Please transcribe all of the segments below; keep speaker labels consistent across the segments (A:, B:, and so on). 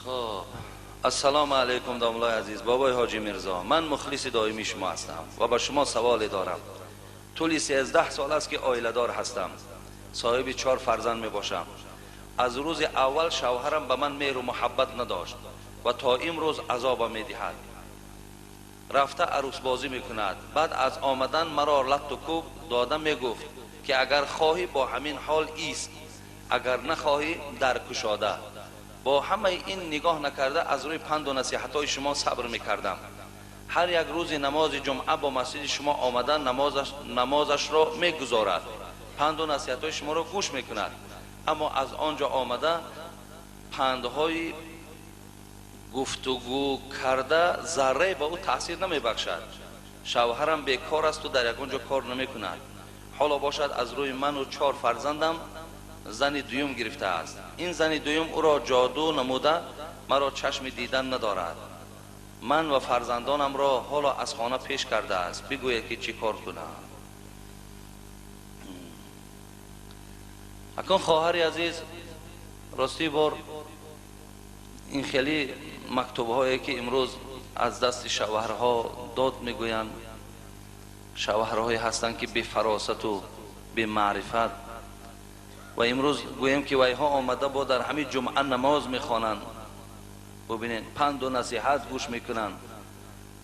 A: Хуб, ассалому алайкум домлаи азиз, бобои ҳоҷи Мирзо, ман мухлиси доимии шумо ҳастам ва ба шумо саволе дорам. Тӯли 13 сол аст ки оиладор ҳастам, соҳиби 4 фарзанд мебошам. Аз рӯзи аввал шавҳарам ба ман меҳру муҳаббат надошт ва то имрӯз азобам медиҳад. Рафта арӯсбозӣ мекунад. Баъд аз омадан маро латту кӯб дода мегуфт ки агар хоҳӣ бо ҳамин ҳол ист, агар нахоҳӣ дар кушода. Бо ҳамаи ин нигоҳ накарда аз рӯи панду насиҳатҳои шумо сабр мекардам. Ҳар як рӯзи намози ҷумъа бо масҷиди шумо омада намозашро мегузорад, панду насиҳатҳои шуморо гӯш мекунад, аммо аз он ҷо омада пандҳои гуфтугӯ карда заррае ба ӯ таъсир намебахшад. Шавҳарам бекор асту дар ягон ҷо кор намекунад. Ҳоло бошад аз рӯи ману 4 фарзандам зани дуюм гирифтааст. Ин зани дуюм ӯро ҷоду намуда маро чашми дидан надорад. Ман ва фарзандонамро ҳоло аз хона пеш кардааст. Бигӯед ки чӣ кор кунам. Акун хоҳари азиз, ростӣ бор ин хеле мактубҳое ки имрӯз аз дасти шавҳарҳо дод мегӯянд, шавҳарҳое ҳастанд ки бефаросату бемаърифат, ва имрӯз гӯем ки вайҳо омада бо дар ҳамин ҷумъа намоз мехонанд, бубинед, панду насиҳат гӯш мекунанд.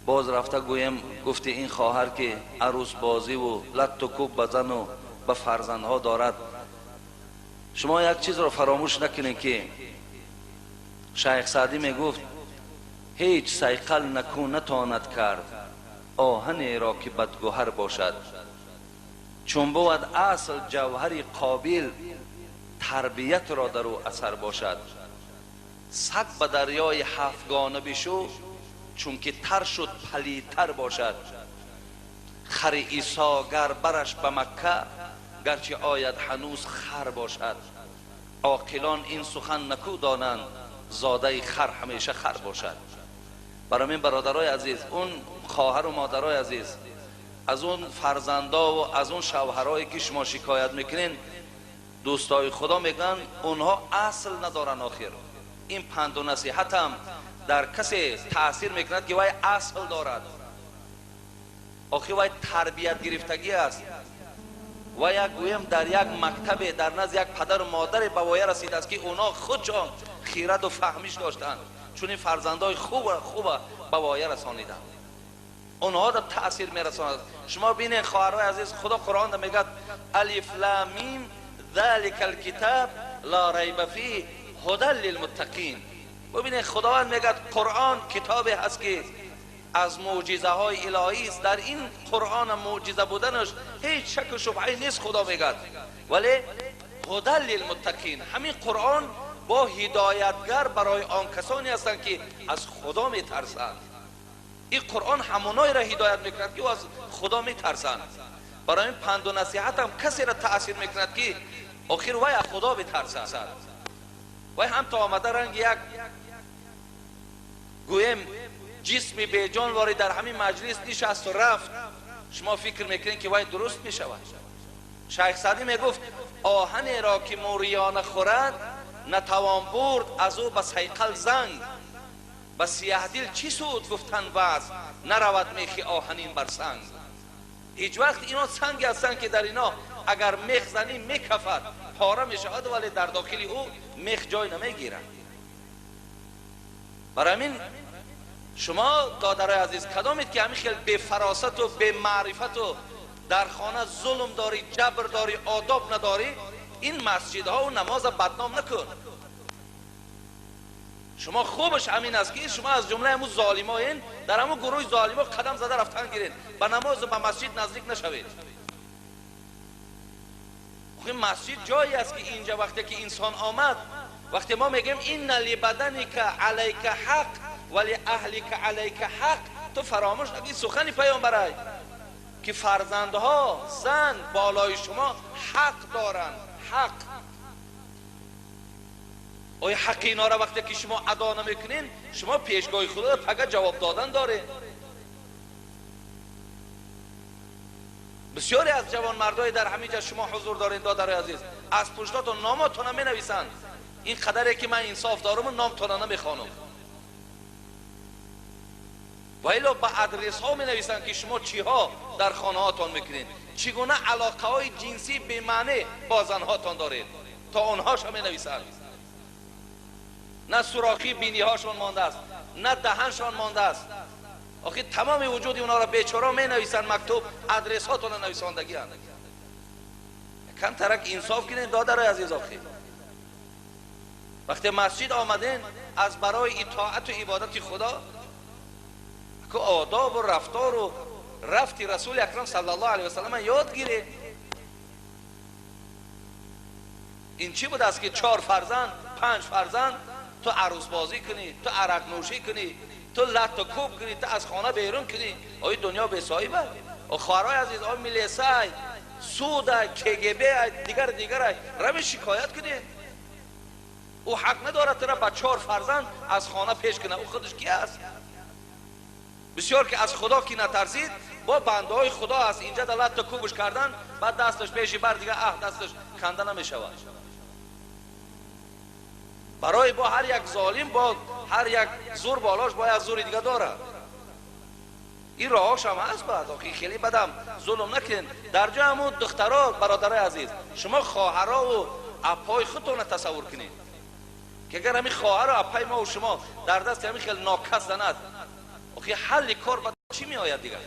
A: Боз рафта гӯем гуфти ин хоҳар ки арӯсбозиву латту кӯб ба зану ба фарзандҳо дорад. Шумо як чизро фаромӯш накунед ки шайх Саъдӣ мегуфт: ҳеҷ сайқал накӯ натонад кард оҳанеро ки бадгӯҳар бошад. Чун бувад асл ҷавҳари қобил, тарбиятро дар ӯ асар бошад. Саг ба дарёи ҳафтгона бишу, чунки тар шуд палидтар бошад. Хари Исо гар бараш ба Макка, гарчи ояд ҳанӯз хар бошад. Оқилон ин сухан накӯ донанд, зодаи хар ҳамеша хар бошад. Барои ин бародарои азиз, он хоҳару модарои азиз, аз он фарзандову аз он шавҳарое ки шумо шикоят мекунед, дӯстои Худо мегӯянд онҳо асл надоранд. Охир ин панду насиҳатам дар касе таъсир мекунад ки вай асл дорад. Охир вай тарбият гирифтагӣ аст. Ва як гӯем дар як мактабе дар назди як падару модаре ба воя расидааст ки онҳо худшон хираду фаҳмиш доштанд, чунин фарзандои хуба ба воя расониданд. Онҳоро таъсир мерасонад. Шумо бинед хоҳарҳои азиз, Худо Қуръонда мегӯяд: алиф лам мим ذلك الكتاب لا ريب فيه هدى للمتقین. ببینید خداوند میگه قرآن کتابی هست که از معجزه های الهی است. در این قرآن معجزه بودنش هیچ شک و شبهه نیست. خدا میگه ولی هدى للمتقین، همین قرآن با هدایتگر برای آن کسانی هستند که از خدا میترسند. این قرآن همونایی را هدایت میکند که از خدا میترسند. برای این پند و نصیحت هم کسی را تاثیر میکند که آخر وای از خدا بترسد. وای هم تا آمده رنگ یک گویم جسم بیجان واری در همین مجلس نشست و رفت. شما فکر میکنید که وای درست میشود. شیخ سعدی میگفت آهنی را که موریانه خورد نتوان برد از او به صیقل زنگ. به سیه دل چی سود گفتن وعظ، نرود میخی آهنین بر سنگ. هیچ وقت اینا سنگی هستند که در اینا اگر میخ زنی میکفد، پاره میشود، ولی در داخل او میخ جای نمیگیرد. برای همین شما دادرای عزیز کدامید که همین خیلی بی فراست و بی معرفت و در خانه ظلم داری، جبر داری، آداب نداری، این مسجدها و نماز بدنام نکن. شما خوبش همین است که شما از جمله همون ظالماین، در همون گروه ظالما قدم زده رفتن گیرین، به نماز و به مسجد نزدیک نشوید. خب مسجد جایی است که اینجا وقتی که انسان آمد، وقتی ما میگیم ان لبدنک علیک حق ولی اهلک علیک حق، تو فراموش نکنی سخن پیامبرای که فرزندها، زن بالای شما حق دارند. حق آیا حق اینا را وقتی که شما ادا نمیکنین، شما پیشگاه خدا پگه جواب دادن داره. بسیاری از جوان مردای در همینجا شما حضور دارین دادرای عزیز، از پشتاتون ناماتون می نویسند. Ин қадаре ки ман инсоф дорам, номтона намехонам. Ва илло ба адресҳо менависанд, ки шумо чиҳо дар хонаҳотон мекунед, чӣ гуна алоқаҳои ҷинсӣ бемаъне бо занҳотон доред, то онҳоша менависанд. На сурохи биниҳошон мондааст, на даҳаншон мондааст. Охи тамоми вуҷуди онҳоро бечора менависанд, мактуб адресҳотона нависондагианд. Камтарак инсоф кунед, додарои азиз. Охи вақте масҷид омаден аз барои итоату ибодати Худо, ку одобу рафтору рафти Расули Акрам саллаллоҳу алайҳи васаллам ёд гиред. Ин чӣ будааст, ки 4 фарзанд, 5 фарзанд ту арӯсбозӣ кунӣ, ту арақнӯшӣ кунӣ, ту латту кӯб кунӣ, ту аз хона берун кунӣ? Ои дунё бесоҳиба? Хоҳарои азиз, о милисай, судай, КГБ, дигар дигарай, рави шикоят кунед. Ӯ ҳақ надорад тура ба 4 фарзанд аз хона пеш кунад. Ӯ худаш ки аст? Бисёр ки аз Худо ки натарсид, бо бандаҳои Худо аст. Инҷа да латту кӯбш кардан, баъд дасташ пеши бар дига, аҳ, дасташ канда намешавад. Барои бо ҳар як золим, бо ҳар як зур болош бояд зури дига дорад. Ин роҳош ҳам ҳаст. Баъд охи хеле бадам зулм накунед. Дар ҷои ҳамун духтаро, бародарои азиз, шумо хоҳарову апҳои худтонро тасаввур кунед, ки агар ҳамин хоҳару апҳои мову шумо дар дасти ҳамин хел нокас занад, охи ҳалли кор ба чӣ меояд дигар?